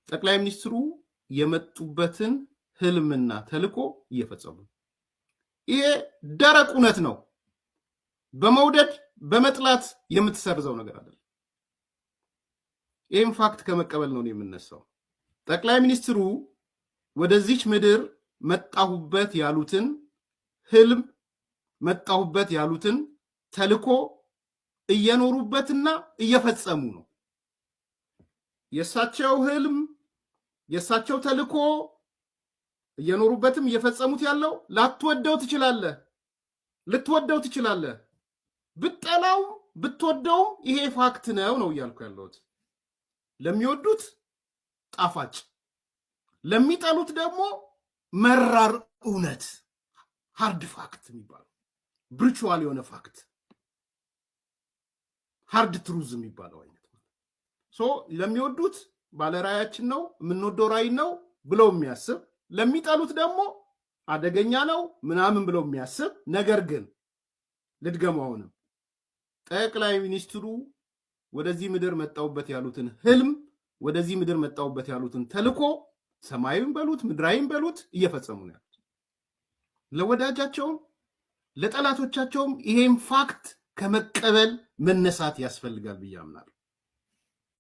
ጠቅላይ ሚኒስትሩ የመጡበትን ህልምና ተልዕኮ እየፈጸሙ ነው። ይሄ ደረቅ እውነት ነው። በመውደድ በመጥላት የምትሰርዘው ነገር አይደለም። ይህም fact ከመቀበል ነው የምነሳው። ጠቅላይ ሚኒስትሩ ወደዚች ምድር መጣሁበት ያሉትን ህልም፣ መጣሁበት ያሉትን ተልዕኮ እየኖሩበትና እየፈጸሙ ነው። የእሳቸው ህልም፣ የእሳቸው ተልዕኮ እየኖሩበትም እየፈጸሙት ያለው ላትወደው ትችላለህ፣ ልትወደው ትችላለህ። ብትጠላውም ብትወደውም ይሄ fact ነው ነው እያልኩ ያለሁት። ለሚወዱት ጣፋጭ፣ ለሚጠሉት ደግሞ መራር እውነት፣ hard fact የሚባለው፣ brutal የሆነ fact፣ hard truth የሚባለው አይነት። So ለሚወዱት ባለራዕያችን ነው፣ የምንወደው ራዕይ ነው ብለው የሚያስብ፣ ለሚጠሉት ደግሞ አደገኛ ነው ምናምን ብለው የሚያስብ። ነገር ግን ልድገመው፣ አሁንም ጠቅላይ ሚኒስትሩ ወደዚህ ምድር መጣሁበት ያሉትን ህልም፣ ወደዚህ ምድር መጣሁበት ያሉትን ተልኮ ሰማያዊም በሉት ምድራዊም በሉት እየፈጸሙ ነው ያሉት። ለወዳጃቸውም ለጠላቶቻቸውም ይሄን fact ከመቀበል መነሳት ያስፈልጋል ብዬ አምናለሁ።